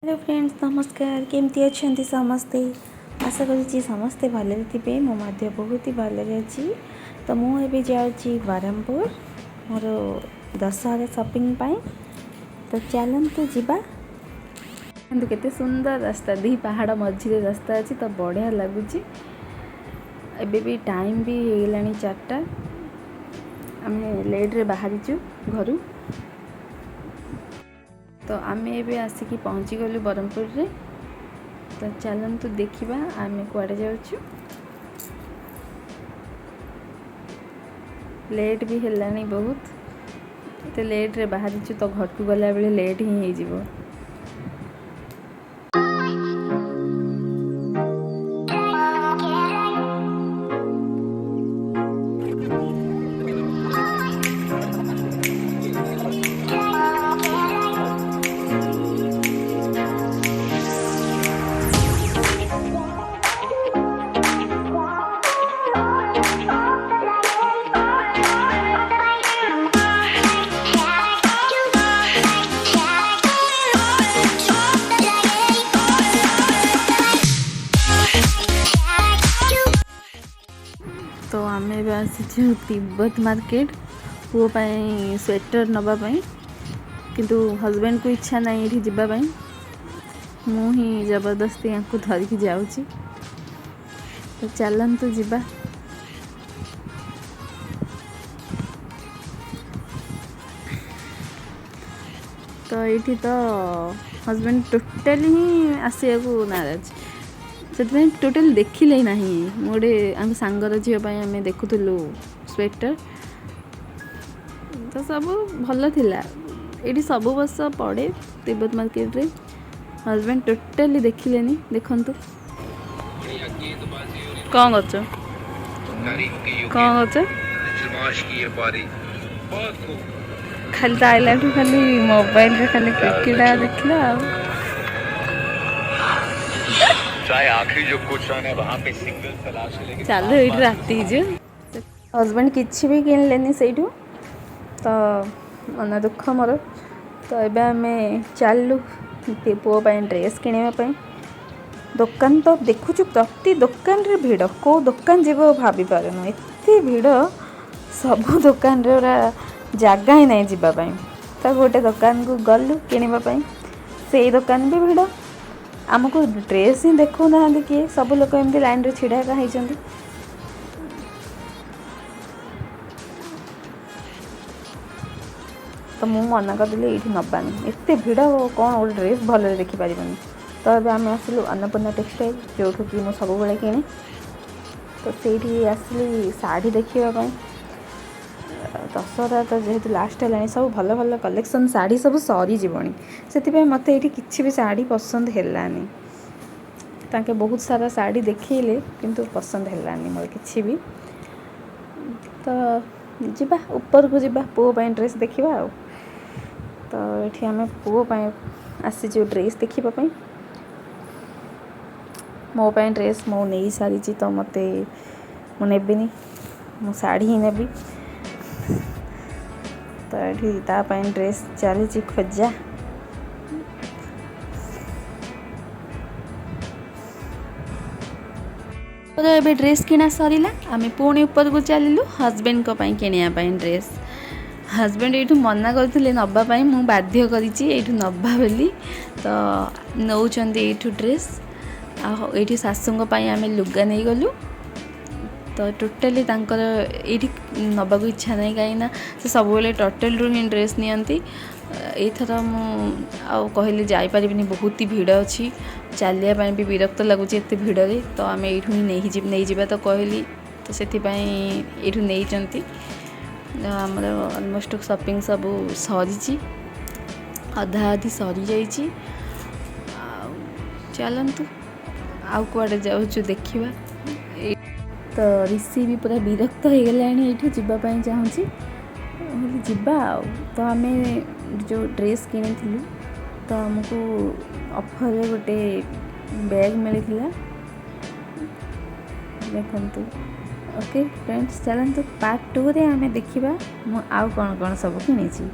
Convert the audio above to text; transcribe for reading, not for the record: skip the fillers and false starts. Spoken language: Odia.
ହ୍ୟାଲୋ ଫ୍ରେଣ୍ଡସ୍, ନମସ୍କାର। କେମିତି ଅଛନ୍ତି ସମସ୍ତେ? ଆଶା କରୁଛି ସମସ୍ତେ ଭଲରେ ଥିବେ। ମୁଁ ମଧ୍ୟ ବହୁତ ହି ଭଲରେ ଅଛି। ତ ମୁଁ ଏବେ ଯାଉଛି ବ୍ରହ୍ମପୁର ମୋର ଦଶହରା ସପିଂ ପାଇଁ। ତ ଚାଲନ୍ତୁ ଯିବା। କିନ୍ତୁ କେତେ ସୁନ୍ଦର ରାସ୍ତା, ଦୁଇ ପାହାଡ଼ ମଝିରେ ରାସ୍ତା ଅଛି, ତ ବଢ଼ିଆ ଲାଗୁଛି। ଏବେ ବି ଟାଇମ୍ ବି ହେଇଗଲାଣି 4ଟା। ଆମେ ଲେଟ୍ରେ ବାହାରିଛୁ ଘରୁ। ତ ଆମେ ଏବେ ଆସିକି ପହଞ୍ଚିଗଲୁ ବ୍ରହ୍ମପୁରରେ। ତ ଚାଲନ୍ତୁ ଦେଖିବା ଆମେ କୁଆଡ଼େ ଯାଉଛୁ। ଲେଟ୍ ବି ହେଲାଣି ବହୁତ। ଏତେ ଲେଟ୍ରେ ବାହାରିଛୁ ତ ଘରକୁ ଗଲାବେଳେ ଲେଟ୍ ହିଁ ହେଇଯିବ। ତ ଆମେ ଏବେ ଆସିଛୁ ତିବ୍ବତ ମାର୍କେଟ ପୁଅ ପାଇଁ ସ୍ୱେଟର ନେବା ପାଇଁ। କିନ୍ତୁ ହଜବେଣ୍ଡକୁ ଇଚ୍ଛା ନାହିଁ ଏଇଠି ଯିବା ପାଇଁ। ମୁଁ ହିଁ ଜବରଦସ୍ତି ୟାଙ୍କୁ ଧରିକି ଯାଉଛି। ତ ଚାଲନ୍ତୁ ଯିବା। ତ ଏଇଠି ତ ହଜବେଣ୍ଡ ଟୋଟାଲି ହିଁ ଆସିବାକୁ ନାରାଜ, ସେଥିପାଇଁ ଟୋଟାଲି ଦେଖିଲେ ନାହିଁ। ମୁଁ ଗୋଟେ ଆମ ସାଙ୍ଗର ଝିଅ ପାଇଁ ଆମେ ଦେଖୁଥିଲୁ ସ୍ୱେଟର। ତ ସବୁ ଭଲ ଥିଲା। ଏଇଠି ସବୁ ବର୍ଷ ପଡ଼େ ତିବ୍ବତ ମାର୍କେଟରେ। ହଜବେଣ୍ଡ ଟୋଟାଲି ଦେଖିଲେନି। ଦେଖନ୍ତୁ, କ'ଣ କରୁଛ? କ'ଣ କରୁଛ? ଖାଲି ତ ଆଇଲାଠୁ ଖାଲି ମୋବାଇଲରେ ଖାଲି କ୍ରିକେଟ ଦେଖିଲା ଆଉ। चाहे आखिरी जो कुछ रन है, वहां पे सिंगल तलाश है, लेकिन ଚାଲୁ, ଏଇଠି ରାତି ହେଇଯିବ। ହଜବେଣ୍ଡ କିଛି ବି କିଣିଲେନି ସେଇଠୁ, ତ ମନ ଦୁଃଖ ମୋର। ତ ଏବେ ଆମେ ଚାଲିଲୁ ପୁଅ ପାଇଁ ଡ୍ରେସ୍ କିଣିବା ପାଇଁ। ଦୋକାନ ତ ଦେଖୁଛୁ, ପ୍ରତି ଦୋକାନରେ ଭିଡ଼। କେଉଁ ଦୋକାନ ଯିବ ଭାବି ପାରୁନୁ, ଏତେ ଭିଡ଼। ସବୁ ଦୋକାନରେ ପୁରା ଜାଗା ହିଁ ନାହିଁ ଯିବା ପାଇଁ। ତ ଗୋଟେ ଦୋକାନକୁ ଗଲୁ କିଣିବା ପାଇଁ, ସେଇ ଦୋକାନ ବି ଭିଡ଼। ଆମକୁ ଡ୍ରେସ୍ ହିଁ ଦେଖାଉନାହାନ୍ତି କିଏ। ସବୁ ଲୋକ ଏମିତି ଲାଇନ୍ରେ ଛିଡ଼ା ଏକା ହେଇଛନ୍ତି। ତ ମୁଁ ମନା କରିଦେଲି, ଏଇଠି ନେବାନି, ଏତେ ଭିଡ଼, କ'ଣ ଗୋଟେ ଡ୍ରେସ୍ ଭଲରେ ଦେଖିପାରିବନି। ତ ଏବେ ଆମେ ଆସିଲୁ ଅନ୍ନପୂର୍ଣ୍ଣା ଟେକ୍ସଟାଇଲ୍, ଯେଉଁଠୁ କି ମୁଁ ସବୁବେଳେ କିଣେ। ତ ସେଇଠି ଆସିଲି ଶାଢ଼ୀ ଦେଖିବା ପାଇଁ। ଦଶହରା ତ ଯେହେତୁ ଲାଷ୍ଟ ହେଲାଣି, ସବୁ ଭଲ ଭଲ କଲେକ୍ସନ୍ ଶାଢ଼ୀ ସବୁ ସରିଯିବଣି। ସେଥିପାଇଁ ମୋତେ ଏଇଠି କିଛି ବି ଶାଢ଼ୀ ପସନ୍ଦ ହେଲାନି। ତାଙ୍କେ ବହୁତ ସାରା ଶାଢ଼ୀ ଦେଖେଇଲେ, କିନ୍ତୁ ପସନ୍ଦ ହେଲାନି ମୋର କିଛି ବି। ତ ଯିବା, ଉପରକୁ ଯିବା, ପୁଅ ପାଇଁ ଡ୍ରେସ୍ ଦେଖିବା। ଆଉ ତ ଏଠି ଆମେ ପୁଅ ପାଇଁ ଆସିଛୁ ଡ୍ରେସ୍ ଦେଖିବା ପାଇଁ। ମୋ ପାଇଁ ଡ୍ରେସ୍ ମୁଁ ନେଇସାରିଛି, ତ ମୋତେ ମୁଁ ନେବିନି, ମୁଁ ଶାଢ଼ୀ ହିଁ ନେବି। ତ ଏଠି ତା ପାଇଁ ଡ୍ରେସ୍ ଚାଲିଛି ଖୋଜା। ମୋର ଏବେ ଡ୍ରେସ୍ କିଣା ସରିଲା। ଆମେ ପୁଣି ଉପରକୁ ଚାଲିଲୁ ହଜବେଣ୍ଡଙ୍କ ପାଇଁ କିଣିବା ପାଇଁ ଡ୍ରେସ୍। ହଜବେଣ୍ଡ ଏଇଠୁ ମନା କରୁଥିଲେ ନେବା ପାଇଁ, ମୁଁ ବାଧ୍ୟ କରିଛି ଏଇଠୁ ନେବା ବୋଲି। ତ ନେଉଛନ୍ତି ଏଇଠୁ ଡ୍ରେସ୍। ଆଉ ଏଇଠି ଶାଶୁଙ୍କ ପାଇଁ ଆମେ ଲୁଗା ନେଇଗଲୁ। ତ ଟୋଟାଲି ତାଙ୍କର ଏଇଠି ନେବାକୁ ଇଚ୍ଛା ନାହିଁ, କାହିଁକିନା ସେ ସବୁବେଳେ ଟୋଟାଲରୁ ହିଁ ଡ୍ରେସ୍ ନିଅନ୍ତି। ଏଇଥର ମୁଁ ଆଉ କହିଲି ଯାଇପାରିବିନି, ବହୁତ ହି ଭିଡ଼ ଅଛି, ଚାଲିବା ପାଇଁ ବି ବିରକ୍ତ ଲାଗୁଛି ଏତେ ଭିଡ଼ରେ। ତ ଆମେ ଏଇଠୁ ହିଁ ନେଇଯିବା ତ କହିଲି, ତ ସେଥିପାଇଁ ଏଇଠୁ ନେଇଛନ୍ତି। ଆମର ଅଲମୋଷ୍ଟ ସପିଂ ସବୁ ସରିଛି, ଅଧା ଅଧି ସରିଯାଇଛି। ଆଉ ଚାଲନ୍ତୁ, ଆଉ କୁଆଡ଼େ ଯାଉଛୁ ଦେଖିବା। ତ ରିଷି ବି ପୁରା ବିରକ୍ତ ହେଇଗଲାଣି, ଏଇଠୁ ଯିବା ପାଇଁ ଚାହୁଁଛି। ହେଲେ ଯିବା ଆଉ। ତ ଆମେ ଯେଉଁ ଡ୍ରେସ୍ କିଣିଥିଲୁ, ତ ଆମକୁ ଅଫର୍ରେ ଗୋଟେ ବ୍ୟାଗ୍ ମିଳିଥିଲା, ଦେଖନ୍ତୁ। ଓକେ ଫ୍ରେଣ୍ଡସ୍, ଚାଲନ୍ତୁ ପାର୍ଟ 2ରେ ଆମେ ଦେଖିବା ମୁଁ ଆଉ କ'ଣ କ'ଣ ସବୁ କିଣିଛି।